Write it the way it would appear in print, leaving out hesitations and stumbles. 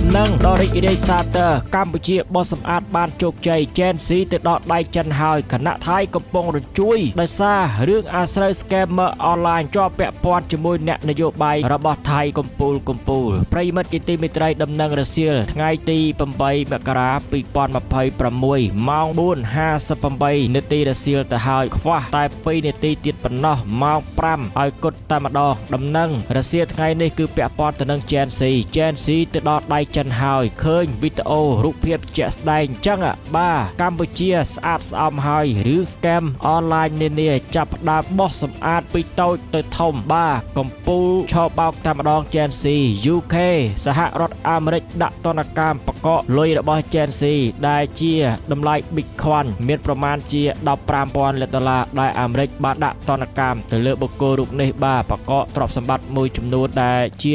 ដំណឹងដ៏រីករាយសាទរកម្ពុជាបោះសម្អាតបានជោគជ័យ Gen Z ទៅដល់ដៃចិនហើយខណៈថៃកំពុងរញ្ជួយដោយសាររឿងអាស្រូវ scammer online ជាប់ពាក់ព័ន្ធជាមួយអ្នកនយោបាយរបស់ថៃកំពូលកំពូលប្រិយមិត្តជាទីមេត្រីដំណឹងរសៀលថ្ងៃទី8មករា2026ម៉ោង4:58នាទីរសៀលទៅហើយខ្វះតែ2នាទីទៀតប៉ុណ្ណោះម៉ោង5ឲ្យគត់តែម្ដងដំណឹងរសៀលថ្ងៃនេះគឺពាក់ព័ន្ធទៅនឹង Gen Z Gen Z ទៅដល់ដៃចិនហើយឃើញវីដេអូរូបភាពជាក់ស្ដែងអញ្ចឹងបាទកម្ពុជាស្អាតស្អំហើយរឿង scam អនឡាញនានាចាប់ផ្ដើមបោះសម្អាតពីតូចទៅធំបាទកំពូលឆបោកតែម្ដង Gen Z UK សហរដ្ឋអាមេរិកដាក់ទណ្ឌកម្មបកកលុយរបស់ Gen Z ដែលជាតម្លៃ Bitcoin មានប្រមាណជា15,000លានដុល្លារដែលអាមេរិកបានដាក់ទណ្ឌកម្មទៅលើបុគ្គលរូបនេះបាទបកកទ្រព្យសម្បត្តិមួយចំនួនដែលជា